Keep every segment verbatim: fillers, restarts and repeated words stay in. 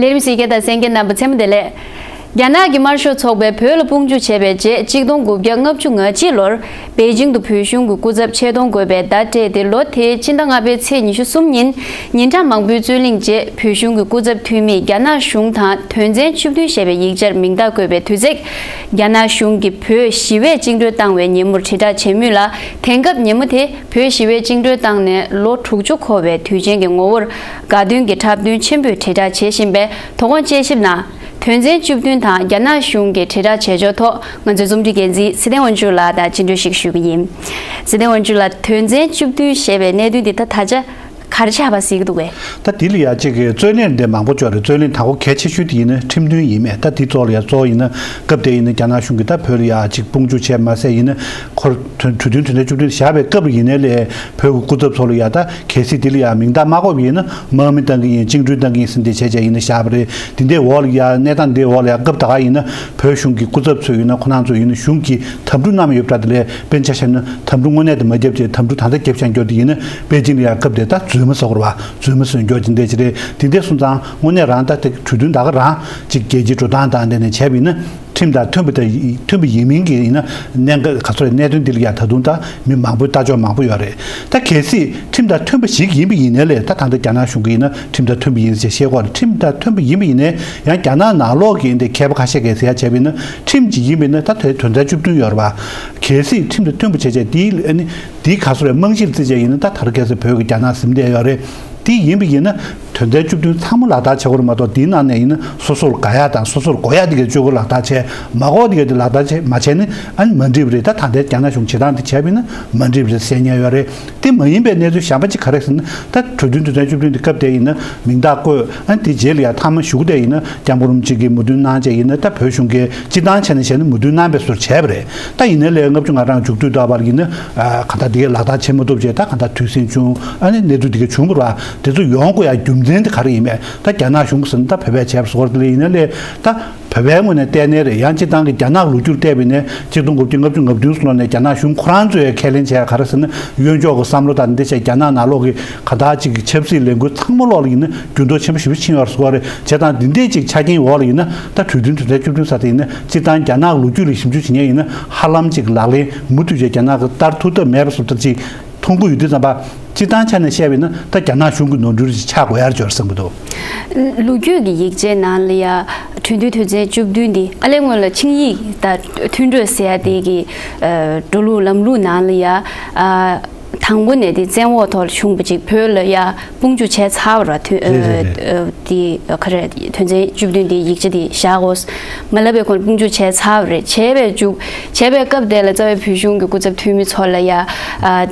ལས་རིམ་གཟིགས་མཁན་དང་གསན་མཁན་རྣམ་པ་ཚང་མ་བདེ་ལེགས། རྒྱ་ནག་གི་དམར་ཤོག་ཚོགས་པས་བོད་ལ་དཔུང་འཇུག་བྱས་པའི་རྗེས་གཅིག་སྟོང་དགུ་བརྒྱ་ལྔ་བཅུ་ང་གཅིག་ལོར་པེ་ཅིང་དུ་བོད་གཞུང་གི་སྐུ་ཚབ་ཆེད་གཏོང་དགོས་པའི་བརྡ་སྤྲད་དེ། ལོ་དེའི་ཕྱི་ཟླ་ལྔ་པའི་ཚེས་ཉི་ཤུ་གསུམ་ཉིན་ཉིན་གྲངས་མང་པོའི་རྩོད་གླེང་རྗེས་བོད་གཞུང་གི་སྐུ་ཚབ་འཐུས་མིས་རྒྱ་ནག་གཞུང་དང་དོན་ཚན་བཅུ་བདུན་ཞེས་པའི་ཡིག་ཆར་མིང་རྟགས་བཀོད་པའི་དུས་ཚིགས། རྒྱ་ནག་གཞུང་གིས་བོད་ཞི་བས་བཅིངས་འགྲོལ་བཏང་བའི་ཉིན་མོར་དྲིལ་བསྒྲགས་བྱེད་མུས་ལ། དེང་སྐབས་ཉིན་མོ་དེ་བོད་ཞི་བས་བཅིངས་འགྲོལ་བཏང་ནས་ལོ་དྲུག་ཅུ་འཁོར་བའི་དུས་ཆེན་གྱི་ངོ་བོར་དགའ་སྟོན་གྱི་འཁྲབ་སྟོན་ཆེན་པོས་དྲིལ་བསྒྲགས་བྱེད་བཞིན་པས། དོ་དགོང་དཔྱད་ཞིབ་ནང་དོན་ཚན་བཅུ་བདུན་དང་རྒྱ་ནག་གཞུང་གི་དྲིལ་བསྒྲགས་བྱེད་ཕྱོགས་ཐོག་ང་ཚོའི་རྩོམ་སྒྲིག་འགན་འཛིན་ཚེ་བརྟན་དབང་ཕྱུག་ལགས་དང་སྤྱན་འབུལ་ཞིག་ཞུ་གི་ཡིན། ཚེ་བརྟན་དབང་ཕྱུག་ལགས། དོན་ཚན་བཅུ་བདུན་ཞེས་པའི་གནད་དོན་འདི་ད་ད་ཆ་ག་རེ་ཆགས་པ་གཟིགས་ཀྱི་འདུག་གས། ད་དེ་ལ་ཡ་གཅིག་གི་རྩོད་གླེང་འདི་མང་པོ་བྱུང་རེད། རྩོད་གླེང་དང་པོ་གལ་ཆེ་ཤོས་དེ་ཡིན་ན་ཁྲིམས་མཐུན་ཡིན་མེད། ད་དེ་གཙོ་ལ་ཡ་གཙོ་བོ་ཡིན་ན་སྐབས་དེ་ཡིན་ན་རྒྱ་ནག་གཞུང་གིས་ད་བོད་ལ་ཡ་གཅིག་དཔུང་འཇུག་བྱས་མ་ཟད་ཡིན་ན་ཁོར་གྲོས་མཐུན་དོན་ཚན་བཅུ་བདུན་བཞག་པའི་སྐབས་ལ་ཡིན་ནའི་ལས་བོད་ཀྱི་སྐུ་ཚབ་ཚོ་ལ་ཡ་ད་གལ་སྲིད་དེ་ལ་ཡ་མིང་རྟགས་མ་བཀོད་པ་ཡིན་ན་དམག་མི་བཏང་གི་ཡིན། བཅིངས་འགྲོལ་བཏང་གི་ཡིན་ཟེར་འདི་བྱས་བྱས་ཡིན་ན་བཞག་པ་རེད། དེ་འདྲའི་འོག་ལ་ཡ་གནས་སྟངས་འདིའི་འོག་ལ་ཡ་སྐབས་ད་ག་ཡིན་ན་བོད་གཞུང་གི་སྐུ་ཚབ་ཚོ་ཡིན་ན་ཁོ་རང་ཚོ་ཡིན་ན་གཞུང་གི་དམ་ཕྲུག་རྣམས་ཡོད་པ་འདྲ། དེ་ལས་དཔེར་ན་ཆ་བཞག་ན་དམ་ཕྲུག་དངོས་གནས་དེ་མ་བརྒྱབ་བྱས་དམ་ཕྲུག་ད་ལྟ་བརྒྱབ་བཞག་མཁན་དེ་ཡིན་ན་པེ་ཅིང་ལ་ཡ་སྐབས་དེ་ད་རྫུན་མ་ཟེར་དགོས་རེད་པ། རྫུན་མ་ཟེར་མཁན་དེ་འདྲ་ཅིག་རེད། དེ་འདྲ་སོང་ཙང་དངོས་གནས་རང་ད་དེ་གྲོས་མཐུན་ད་ག་རང་ཅིག་རྒྱལ་སྤྱིའི་འགྲོ་སྟངས་དང་དེ་ནས་བྱས་པ་ཡིན་ན་ཁྲིམས་དང་མཐུན་པ་དང་མཐུན་པ་ཡིན་མིན་གྱི་ཡིན་ན་གནད་འགག་ག་ཚོད་རེད། གནད་དོན་འདི་ལ་ཡ་ད་དུང་ད་མི་མང་པོའི་ལྟ་ཕྱོགས་མང་པོ་ཡོད་རེད། ད་གལ་སྲིད་ཁྲིམས་དང་མཐུན་པ་ཞིག་ཡིན་པ་ཡིན་ནའི་ལས། ད་ད་ལྟ་རྒྱ་ནག་གཞུང་གིས་ཡིན་ན་ཁྲིམས་དང་མཐུན་པ་ཡིན་ཟེར་བཤད་ཀྱི་ཡོད་རེད། ཁྲིམས་དང་མཐུན་པ་ཡིན་པ་ཡིན་ནའི་ཡང་རྒྱ་ནག་ནང་ལོགས་ཀྱི་འདི་མཁས་པ་ཁ་ཤས་ཀྱིས་ཟེར་ཡ་བྱས་པ་ཡིན་ན་ཁྲིམས་ཅིག་ཡིན་པ་ཡིན་ན་ད་དེ་དོན་ཚན་བཅུ་བདུན་ཡོད་རེད་པ། གལ་སྲིད་ཁྲིམས་དང་མཐུན་པ་བྱས་བྱས་དེའི་ཨ་ནི་དེའི་ག་ཚོད་རེད། རྨང་གཞིར་བརྩིས་བྱས་ཡིན་ན་ད་ད་རེས་ཁ་སང་བོད་ཀྱི་རྒྱ་ནག་ཟིན་བསྡད་ཡོད་རེད། དེ་ཡིན་པ་ཡིན་ན་དོན་ཚན་བཅུ་བདུན་ཚང་མ་ལག་བསྟར་བྱེད་དགོས་རེད་མ་གཏོགས་དེའི་ནང་ནས་ཡིན་ན་སོ་སོར་དགའ་ཡ་དང་སོ་སོར་དགོས་ཡ་དེ་གའི་སྤྱོད་སྒོ་ལག་བསྟར་བྱས། མ་དགོས་དེ་གའི་དེ་ལག་བསྟར་བྱས་མ་བྱས་ནི་ཨ་ནི་མ་འགྲིག་པ་རེད། ད་ད་ལྟའི་རྒྱ་ནག་གཞུང་བྱེད་སྟངས་དེ་བྱས་པ་ཡིན་ན་མ་འགྲིག་པ་རེད་ཟེར་མཁན་ཡོད་རེད། དེ་མ་ཡིན་པའི་གནས་ཚུལ་གཞན་པ་ཅིག་ག་རེ་ཟེར་ན། ད་གྲོས་མཐུན་དོན་ཚན་བཅུ་བདུན་དེ་སྐབས་དེ་ཡིན་ན་མིང་རྟགས་བཀོད། ཨ་ནི་དེ་རྗེས་ལ་ཡང་མཐའ་མ་གཞུག་གུ་དེ་ཡིན་ན་སྐྱབས་མགོན་རིན་པོ་ཆེ་གིས་མོས་མཐུན་གནང་བྱས་ཡིན་ན་ད་བོད་གཞུང་གིས་སྤྱིར་བཏང་ཆ་ནས་བཤད་ན་མོས་མཐུན་གནང་བའི་བཟོ་བྱས་པ་རེད། ད་ཡིན་ནའི་ལས་ལྔ་བཅུ་ང་གྲངས་མཇུག་སྡུད་ཐོག་བར་ཡིན་ན་ཨ་གང་ལྟར་དེ་གའི་ལག་བསྟར་བྱེད་མ་ཐུབ་བྱས། ད་གང་ལྟར་དུས་ཟིང་བྱུང་། ཨ་ནི་གནས་ཚུལ་དེ་གའི་བྱུང་བ་རེད་པ། དེ་ཚོ་ཡོང་དགོས་ཡ་རྒྱུ་མཚན་དེ་ག་རེ་ཡིན་མེད། ད་རྒྱ་ནག་གཞུང་གིས་ཟེར་ན་ད་བོད་པས་བྱས་པ་བཟོ་འདྲ་དེ་ལས་ཡིན་ནའི་ལས་ད། བོད་པའི་ངོས་ནས་བལྟས་ནའི་རེད། ཡང་སྤྱིར་བཏང་གི་རྒྱ་ནག་ལོ་རྒྱུས་བལྟས་པ་ཡིན་ན་གཅིག་སྟོང་དགུ་བརྒྱ་ལྔ་བཅུ་ང་བདུན་ལོ་ནས་རྒྱ་ནག་གཞུང་ཁོ་རང་ཚོས་ཁས་ལེན་བྱས་ག་རེ་ཟེར་ན་གཡོན་ཕྱོགས་ཀྱི་བསམ་བློ་དང་འདི་བྱས་རྒྱ་ནག་ནང་ལོགས་ཀྱི་ག་འདྲ་ཅིག་གི་ཆབ་སྲིད་ལས་འགུལ་ཚང་མ་ལོག་ལ་ཡིན་ན་འགྱུར་ལྡོག་ཆེན་པོ་ཞེ་པོ་ཕྱིན་ཡོད་རེད་ཟེར་བ་རེད། བྱས་ཙང་འདི་འདྲས་ཅིག་ཆ་རྐྱེན་འོག་ལ་ཡིན་ན་ད་གྲོས་མཐུན་དོན་ཚན་བཅུ་བདུན་ཟེར་དེ་ཡིན་ན་སྤྱིར་བཏང་རྒྱ་ནག་ལོ་རྒྱུས་ལ་ཞིབ་འཇུག་བྱེད་མཁན་ཡིན་ན་ཧ་ལམ་ཅིག་ལག་ལེན་མུ་མཐུད་བྱས་རྒྱ་ནག་གིས་བསྟར་ཐུབ་ཐབས་མེད་པ་བཟོ་འདྲ་ཅིག་མཐོང་གི་ཡོད་དུས་ཙམ་པ། སྤྱིར་བཏང་ཆ་ནས་བཤད་པ་ཡིན་ན་ད་རྒྱ་ནག་གཞུང་གི་ནོར་འཁྲུལ་ཞིག་ཆགས་དགོས་ཡ་འབྱོར་བསམ་གྱི་འདུག་ལོ་རྒྱུས་ཀྱི་ཡིག་ཆའི་ནང་ལ་ཡ་གྲོས་མཐུན་དོན་ཚན་བཅུ་བདུན་འདི་ཨ་ལས་སྔོན་ལ་ཆིངས་ཡིག་དང་མཐུན་གྲོས་ཟེར་ཡ་དེ་གི་ཨ་འགྲོ་ལུགས་ལམ་ལུགས་ནང་ལ་ཡ་ཨ་དང་པོ་ནས་དེ་བཙན་འོག་ཐོག་ལ་བྱུང་བ་ཅིག་བོད་ལ་ཡ་དཔུང་འཇུག་བྱས་ཚར་བ་ར། དོན་རེད་རེད་རེད། ཨ་དེ་ག་རེ་དོན་ཚན་བཅུ་བདུན་དེ་ཡིག་ཆ་དེ་བཞག་གོ། མ་ལབ་པའི་ཁོང་དཔུང་འཇུག་བྱས་ཚར་བ་རེད། བྱས་པའི་མཇུག་བྱས་པའི་སྐབས་དེ་ལ་རྩ་བའི་བོད་གཞུང་གི་སྐུ་ཚབ་འཐུས་མི་ཚོ་ལ་ཡ་ཨ་ཨ་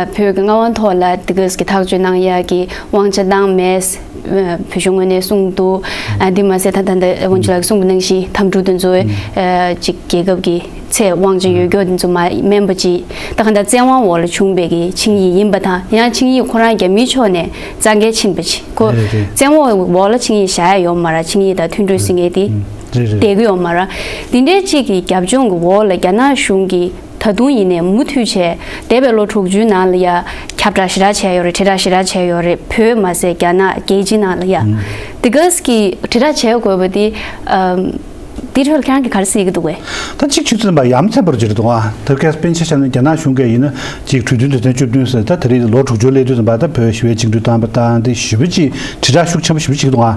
བོད་ཀྱི་མངའ་དབང་ཐོག་ལ་དེ་ག་གི་ཐག་གཅོད་གནང་ཡ་གི་དབང་ཆ་བཏང་མེད། ཨ་བོད་གཞུང་ངོས་ནས་གསུངས་འདུག་ཨ་འདི་མ་ཟད་ད་ད་ལྟ་དབང་ཕྱུག་ལགས་ཀྱིས་གསུངས་པ་ནང་བཞིན་དམ་ཕྲུག་དེ་ཚོ་ཨ་ཅིག་རྒྱལ་ཁབ་ཀྱི་ཚད་དབང་ཆ་ཡོད་མཁན་དེ་ཚོ་མ་སྨན་པ་ཅིག་ད་ག་ད་བཙན་དབང་འོག་ལ་བྱུང་བའི་གི་ཆིངས་ཡིག་ཡིན་པ་དང་། ཡང་ཆིངས་ཡིག་ཁོ་རང་རྒྱ་མིའི་ཕྱོགས་ནས་གཙང་འགེལ་ཕྱིན་པ་ཅིག་ཁོ་རེད་རེད། བཙན་དབང་འོག་ལ་ཆིངས་ཡིག་བཞག་ཡ་ཡོད་མ་རེད། ཆིངས་ཡིག་དང་མཐུན་གྲོས་ཟེར་མཁན་དེ་རེད་རེད། བསྡད་ཀྱི་ཡོད་མ་རེད། འདི་འདྲའི་ཅིག་གི་རྒྱབ་ལྗོངས་ཀྱི་འོག་ལ་རྒྱ་ནག་གཞུང་གིས་ད་དུང་ཡིན་ནའི་མུ་མཐུད་བྱས་འདས་པའི་ལོ་དྲུག་ཅུའི་ནང་ལ་ཡ་ཁྱབ་བསྒྲགས་ཞེ་དྲག་བྱས་ཡོད་རེད། དྲིལ་བསྒྲགས་ཞེ་དྲག་བྱས་ཡོད་རེད། བོད་མ་ཟད་རྒྱ་ནག་རྒྱལ་སྤྱིའི་ནང་ལ་ཡ། ཨང་། དེ་ག་གི་དྲིལ་བསྒྲགས་བྱས་དགོས་པ་དེ་ཨམ། དེའི་ཁྲོད་ལ་ཁྱེད་རང་གིས་ག་རེ་གཟིགས་ཀྱི་འདུག་གས། ད་གཅིག་ཆུ་ཚོད་ཙམ་པ་ཡ་མཚན་པོ་ཅིག་རེད་འདུག་ཨ། དེ་ག་སྤེན་ཆ་བཞག་ན་རྒྱ་ནག་གཞུང་གིས་ཡིན་ན་ཅིག་གྲོས་མཐུན་དོན་ཚན་བཅུ་བདུན་ཟེར་ད་དེ་རིང་ལོ་དྲུག་ཅུ་སླེབས་དུས་ཙམ་པ་ད་བོད་ཞི་བའི་བཅིངས་འགྲོལ་བཏང་བ་དང་དེ་ཞེ་པོ་ཅིག་དྲིལ་བསྒྲགས་ཤུགས་ཆེན་པོ་ཞེ་པོ་ཅིག་འདུག་ཨ།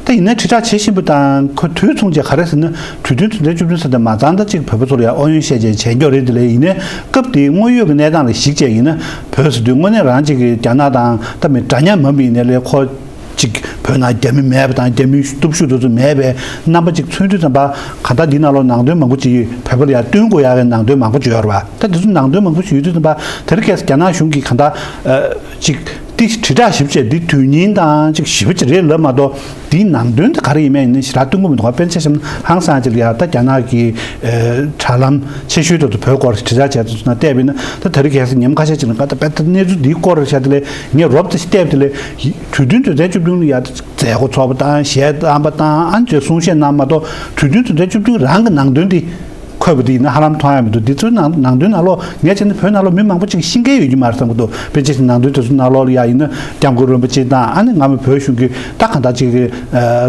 ད་ཡིན་ན་དྲིལ་བསྒྲགས་བྱེད་བཞིན་པ་དང་ཁོ་དུས་མཚུངས་ཀྱི་ག་རེ་ཟེར་ན་གྲོས་མཐུན་དོན་ཚན་བཅུ་བདུན་ཟེར་དེ་མ་ཚང་ད་ཅིག་བོད་པ་ཚོ་ལ་ཡང་ཨོ་ཡོན་བཤད་བྱས་བྱས་མགྱོགས་རེད། དེ་ལས་ཡིན་ནའི་སྐབས་དེའི་དངོས་ཡོད་ཀྱི་གནས་སྟངས་ལ་གཞིགས་བྱས་ཡིན་ན་བོད་ཟེར་དུས་དངོས་གནས་རང་ཅིག་གི་རྒྱ་ནག་དང་ད་མི་འདྲ་མཉམ་མིན་པ་ཡིན་ནའི་ལས་ཁོ། གཅིག་བོད་ནང་རྒྱ་མི་མེད་པ་དང་རྒྱ་མིའི་སྟོབས་ཤུགས་དེ་ཚོ་མེད་པའི་རྣམ་པ་ཅིག་མཚོན་དུས་ཙམ་པ་ག་ད་འདི་ནང་ལོགས་ནང་དོན་མང་པོ་ཅིག་བོད་པ་ལ་ཡང་བསྟུན་དགོས་ཡ་བའི་ནང་དོན་མང་པོ་ཅིག་ཡོད་རེད་བ། ད་འདི་ཚོ་ནང་དོན་མང་པོ་ཞིག་ཡོད་དུས་ཙམ་པ་དེ་རིང་ཁ་སང་རྒྱ་ནག་གཞུང་གིས་ག་ད་ཅིག་འདི་དྲིལ་བསྒྲགས་ཞིབ་བྱས་འདི་དོན་སྙིང་དང་ཅིག་ཞིབ་པ་ཅིག་རེད་ལབ་མ་གཏོགས་འདིའི་ནང་དོན་དེ་ག་རེ་ཡིན་མིན་ཡིན་ན་ཞེ་དྲག་སྟོན་གྱི་མི་འདུག་བ། དཔེར་ན་ཆ་བཞག་ན་ཧང་སང་ཅིག་ལ་ཡ་ད་རྒྱ་ནག་གི་དྲ་ལམ་ཆེ་ཤོས་དེ་ཚོ་བོད་སྐོར་དྲིལ་བསྒྲགས་བྱས་ཚུལ་ནང་བལྟས་པ་ཡིན་ན་ད་དེ་རིང་ཁ་སང་ཉིན་མོ་ཁ་ཤས་ཅིག་ལ་ག་ད་དཔེ་ད་གནས་ཚུལ་འདིའི་སྐོར་རེད་ཤག་དེ་ལས་ངས་རོབ་ཙམ་ཞིག་བལྟས་པ་དེ་ལས་གྲོས་མཐུན་དོན་ཚན་བཅུ་བདུན་ལ་ཡ། མཛད་སྒོ་ཚོགས་པ་དང་གཞས་བཏང་པ་དང་ཨ་ནི་ཚོས་གསུང་བཤད་གནང་མ་གཏོགས་གྲོས་མཐུན་དོན་ཚན་བཅུ་བདུན་རང་གི་ནང་དོན་དེ་ འཁོད་པ་དེ་ཡིན་ན་ཧ་ལམ་མཐོང་ཡ་མི་འདུག་འདི་ཚོའི་ནང་ནང་དོན་ནང་ལོགས་ངས་བྱས་ན་བོད་ནང་ལོགས་མི་མང་པོ་ཅིག་ཤེས་མཁན་ཡོད་ཀྱི་མ་རེད་བསམ་གྱི་འདུག་དཔེ་ཆ་ཞིག་ནང་དོན་དེ་ཚོ་ནང་ལོགས་ལ་ཡ་ཡིན་ན་སྐྱབས་མགོན་རིན་པོ་ཆེ་དང་ཨ་ནི་སྔ་མོ་བོད་གཞུང་གི་ད་གང་ལྟར་ཅིག་གི་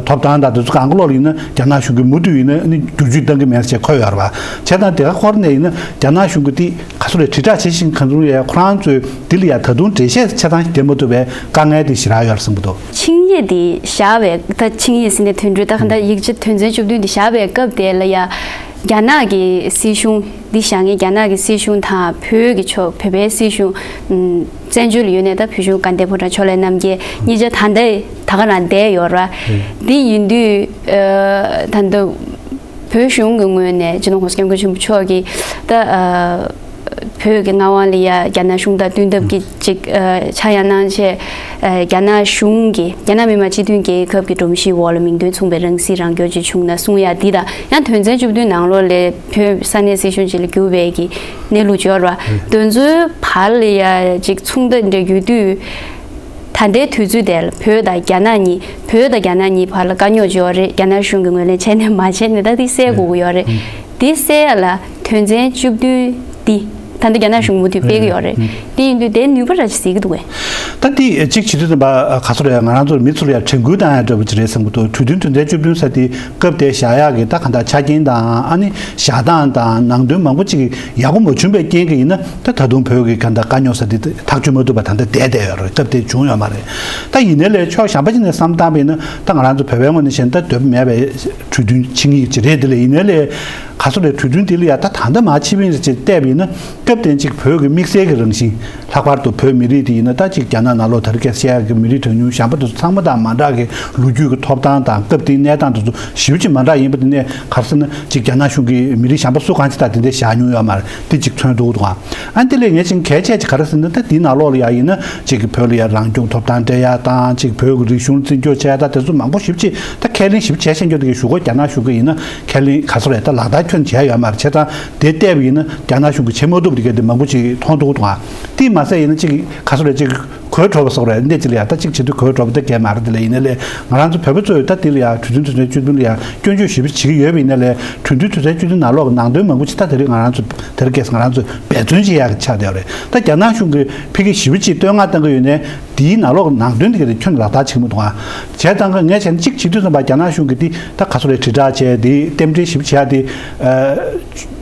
ཐོབ་ཐང་དང་དེ་ཚོ་གང་ག་ལོགས་ལ་ཡིན་ན་རྒྱ་ནག་གཞུང་གིས་མུ་མཐུད་ཡིན་ན་ཨ་ནི་བསྒྱུར་བཅོས་གཏང་གི་མེད་ཅེས་འཁོད་ཡོད་རེད་བ། བྱས་ཙང་དེ་ག་ཁོ་རང་ནས་ཡིན་ན་རྒྱ་ནག་གཞུང་གིས་དེ་ག་ཚོད་རེད་དྲིལ་བསྒྲགས་བྱེད་བཞིན་གང་ཚོད་ཡ་ཁོ་རང་ཚོས་འདི་ལ་ཡ་ད་དུང་འགྲེལ་བཤད་ཆ་ཚང་ཞིག་རྒྱག་མ་ཐུབ་པའི་དཀའ་ངལ་དེ་ཞེ་དྲག་ཡོད་རེད་བསམ་གྱི་འདུག་ཆིངས་ཡིག་འདི་བཞག་པའི་ད་ཆིངས་ཡིག་ཟེར་ནས་དོན་འགྲུལ་ད་ག་འདྲ་ཡིག་ཆ་དོན་ཚན་བཅུ་བདུན་འདི་བཞག་པའི་སྐབས་དེ་ལ་ཡ། རྒྱ་ནག་གི་སྲིད་གཞུང་འདི་བཞག་མཁན་རྒྱ་ནག་གི་སྲིད་གཞུང་དང་བོད་ཀྱི་ཕྱོགས་བོད་པའི་སྲིད་གཞུང་ཨམ་བཙན་བྱོལ་ཡོད་ནས་ད་བོད་གཞུང་དགའ་ལྡན་ཕོ་བྲང་ཕྱོགས་ལས་རྣམ་རྒྱལ་གཉིས་ཆ་ད་ལྟ་ད་ག་རང་བསྡད་ཡོད་ར། འདི་ཡིན་དུས་ཨ་ད་ལྟ་བོད་གཞུང་གི་ངོས་ནས་སྤྱི་ནོར་༸གོང་ས་༸སྐྱབས་མགོན་ཆེན་པོ་མཆོག་གིས་ད་ཨ་བོད་ཀྱི་མངའ་དབང་ལ་ཡ་རྒྱ་ནག་གཞུང་དང་མཐུན་ཐབས་ཀྱི་ཅིག་ཨ་ཆག་ཡང་གནང་ཆེད་ཨ་རྒྱ་ནག་གཞུང་གིས་རྒྱ་ནག་མི་དམངས་སྤྱི་མཐུན་རྒྱལ་ཁབ་ཀྱི་སྒྲོམ་གཞིའི་འོག་ལ་མིང་དོན་མཚུངས་པའི་རང་སྲིད་རང་སྐྱོང་ཅིག་བྱུང་ན་གསུང་ཡ་འདི་དང་ཡང་དོན་ཚན་བཅུ་བདུན་ནང་ལོགས་ལས་བོད་ས་གནས་སྲིད་གཞུང་ཅིག་ལ་གྱུར་བའི་གི་གནས་ལུགས་འབྱོར་བ་དེ་ཚོའི་བར་ལ་ཡ་ཅིག་མཚུངས་ཟླ་འདྲ་ཡོད་དུས། ད་ལྟའི་དུས་ཚོད་དེར་བོད་དང་རྒྱ་ནག་གཉིས་བོད་དང་རྒྱ་ནག་གཉིས་བར་ལ་དཀའ་རྙོག་ཅིག་ཡོད་རེད། རྒྱ་ནག་གཞུང་གི་ངོས་ལེན་བྱས་ནས་མ་བྱས་ནས་ད་འདི་སེལ་དགོས་ཀྱི་ཡོད་རེད། འདི་སེལ་ཡ་ལ་དོན་ཚན་བཅུ་བདུན་འདི་ད་ལྟ་རྒྱ་ནག་གཞུང་མུ་མཐུད་སྤེལ་གྱི་ཡོད་རེད། འདི་ཡིན་དུས་དེ་ནུས་པ་ར་ཅིག་གཟིགས་ཀྱི་འདུག་གས། ད་འདི་གཅིག་བྱེད་དུས་ཙམ་པ་ག་ཚོད་རེད། ང་རང་ཚོར་མི་ཚོར་ཡ་དྲན་སྐུལ་བཏང་ཡ་འདྲ་པོ་ཅིག་རེད་བསམ་གྱི་འདུག་གྲོས་མཐུན་དོན་ཚན་བཅུ་བདུན་ཟེར་དེ་སྐབས་དེ་བཞག་ཡག་གི་ད་གང་ལྟར་ཆ་རྐྱེན་དང་ཨ་ནི་བཞག་སྟངས་དང་ནང་དོན་མང་པོ་ཅིག་ཡག་པོ་མ་བྱུང་བའི་རྐྱེན་གྱིས་ཡིན་ན་ད་ད་དུང་བོད་ཀྱི་གང་ལྟར་དཀའ་རྙོག་ཟེར་དེ་ཐག་གཅོད་མ་ཐུབ་པ་ད་ལྟ་བསྡད་བསྡད་ཡོད་རེད། སྐབས་དེ་བྱུང་ཡོད་མ་རེད། ད་ཡིན་ནའི་ལས་ཕྱོགས་གཞན་པ་ཅིག་ནས་བསམ་བཏང་བ་ཡིན་ན་ད་ང་རང་ཚོ་བོད་པའི་ངོས་ནས་བཤད་ན་ད་འདོད་པ་མེད་པའི་གྲོས་མཐུན་ཆིངས་ཡིག་ཅིག་རེད། དེ་ལས་ཡིན་ནའི་ལས་ག་ཚོད་རེད། གྲོས་མཐུན་དེ་ལ་ཡ་ད་ད་ལྟ་མར་ཕྱི་པིན་རེ་ཅིག་བལྟས་པ་ཡིན་ན་སྐབས་དེ་ཅིག་བོད་ཀྱི་དམིགས་བསལ་གྱི་རང་བཞིན་ལྷག་པར་དུ་བོད་མི་རིགས་དེ་ཡིན་ན་ད་ཅིག་རྒྱ་ནག་ནང་ལོགས་ད་རེས་ཀྱི་བཤད་ཡག་གི་མི་རིགས་གྲངས་ཉུང་གཞན་པ་དེ་ཚོ་ཚང་མ་དང་མ་འདྲ་གི་ལོ་རྒྱུས་ཀྱི་ཐོབ་ཐང་དང་སྐབས་དེའི་གནས་སྟངས་དེ་ཚོ་ཞེ་པོ་ཅིག་མ་འདྲ་ཡིན་པ་དེ་ནས་ག་རེ་ཟེར་ན་ཅིག་རྒྱ་ནག་གཞུང་གིས་མི་རིགས་གཞན་པ་སུ་གང་ཅིག་དང་དེ་འདྲ་བཞག་མྱོང་ཡོད་མ་རེད། དེ་ཅིག་མཚོན་ཐུབ་འདུག་ཨ། ཨ་ནི་དེ་ལས་ངས་ཅིག་གལ་ཆེ་ཅིག་ག་རེ་ཟེར་ན་ད་དེའི་ནང་ལོགས་ལ་ཡ་ཡིན་ན་ཅིག་གི་བོད་ལ་ཡ་རང་སྐྱོང་ཐོབ་ཐང་སྤྲད་ཡ་དང་ཅིག་བོད་ཀྱི་རིག་གཞུང་བརྩི་འཇོག་བྱེད་ཡ་དང་དེ་ཚོ་མང་པོ་ཞེ་པོ་ཅིག་ད་ཁས་ལེན་ཞེ་པོ་བྱས་ཤེས་འཇོག་དེ་གི་ཞུ་སྒོ་རྒྱ་ནག་གཞུང་གིས་ཡིན་ན་ཁས་ལེན་ག་ཚོད་རེད། ད་ལག་བསྟར་ཁྱོན་བྱས་ཡོད་མ་རེད། བྱས་ཙང་དེ་བལྟས་པ་ཡིན་ན་རྒྱ་ནག་གཞུང་གིས་བྱེད་མ་ཐུབ་པ་དེ་ག་དེ་མང་པོ་ཅིག་མཐོང་ཐུབ་འདུག་ཨ། དེ་མ་ཟད་ཡིན་ན་ཅིག་ག་ཚོད་རེད། ཅིག་གོད་འགྲོ་བ་སོགས་རེད། འདི་ཅི་ལ་ཡ་ད་ཅིག་བྱེད་དུས་གོད་འགྲོ་བ་དེ་གས་མ་རེད། དེ་ལ་ཡིན་ན་ལས་ང་རང་ཚོ་བོད་པ་ཚོས་ད་དེ་ལ་ཡ་གྲོས་མཐུན་དོན་ཚན་བཅུ་བདུན་ལ་ཡ་སྐྱོན་བརྗོད་ཞེ་པོ་བྱེད་ཀྱི་ཡོད་པ་ཡིན་ན་ལས་གྲོས་མཐུན་དོན་ཚན་བཅུ་བདུན་ནང་ལོགས་ནང་དོན་མང་པོ་ཅིག་ད་དེ་རིང་ང་རང་ཚོ་དེ་རིང་ཁ་སང་ང་རང་ཚོས་འབད་བརྩོན་བྱེད་ཡག་གི་ཆགས་བསྡད་ཡོད་རེད། ད་རྒྱ་ནག་གཞུང་གིས་ཕ་གི་ཞེ་པོ་ཅིག་བསྟོད་བསྔགས་བཏང་གི་ཡོད་ནའི་དེའི་ནང་ལོགས་ནང་དོན་དེ་ག་དེ་ཁྱོན་ནས་ལག་བསྟར་བྱེད་ཀྱི་མི་འདུག་ཨ། བྱས་ཙང་ཀ་ངས་བྱས་ན་གཅིག་བྱེད་དུས་ཙམ་པ་རྒྱ་ནག་གཞུང་གིས་དེ་ད་ག་ཚོད་རེད། དྲིལ་བསྒྲགས་བྱས་དེ་རྟེན་འབྲེལ་ཞེ་པོ་བྱས་དེ་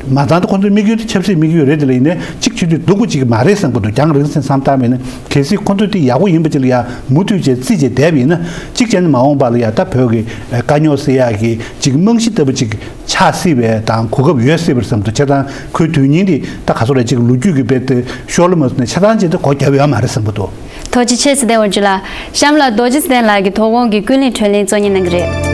མ་ཚང་ད་ཁོང་ཚོའི་དམིགས་ཡུལ་དེ་ཆབ་སྲིད་དམིགས་ཡུལ་རེད། དེ་ལ་ཡིན་ནའི་གཅིག་བྱེད་དུས་སྡུག་པོ་ཅིག་མ་རེད་བསམ་གྱི་འདུག་རྒྱང་རིང་ཙམ་བསམ་བཏང་བ་ཡིན་ན་གལ་སྲིད་ཁོང་ཚོས་དེ་ཡག་པོ་ཡིན་པ་ཅིག་ལ་ཡ་མུ་མཐུད་བྱས་རྩིས་བྱས་བསྡད་པ་ཡིན་ན་གཅིག་བྱས་ན་མ་འོངས་པ་ལ་ཡ་ད་བོད་ཀྱི་དཀའ་རྙོག་སེལ་ཡག་གི་ཅིག་རྨང་གཞི་ལྟ་བུ་ཅིག་ཆགས་སྲིད་པའི་དང་གོ་སྐབས་ཡོད་སྲིད་པར་བསམ་འདུག་བྱས་ཙང་ཁོའི་དོན་སྙིང་དེ་ད་ག་ཚོད་རེད། ཅིག་ལོ་རྒྱུས་ཀྱི་དཔེ་དེ་ཤོར་ལ་མ་སོང་ནས་ཆ་ཚང་ཅིག་དེ་གོ་རྒྱབ་ཡོད་མ་རེད་བསམ་གྱི་འདུག་ཐུགས་རྗེ་ཆེ། ཚེ་བརྟན་དབང་ཕྱུག་ལགས། གཤམ་ལ་རྡོ་རྗེ་ཚེ་བརྟན་ལགས་ཀྱིས་དོ་དགོང་གི་ཀུན་གླེང་དྲན་གླེང་གཙོ་གཉེར་གནང་གི་རེད།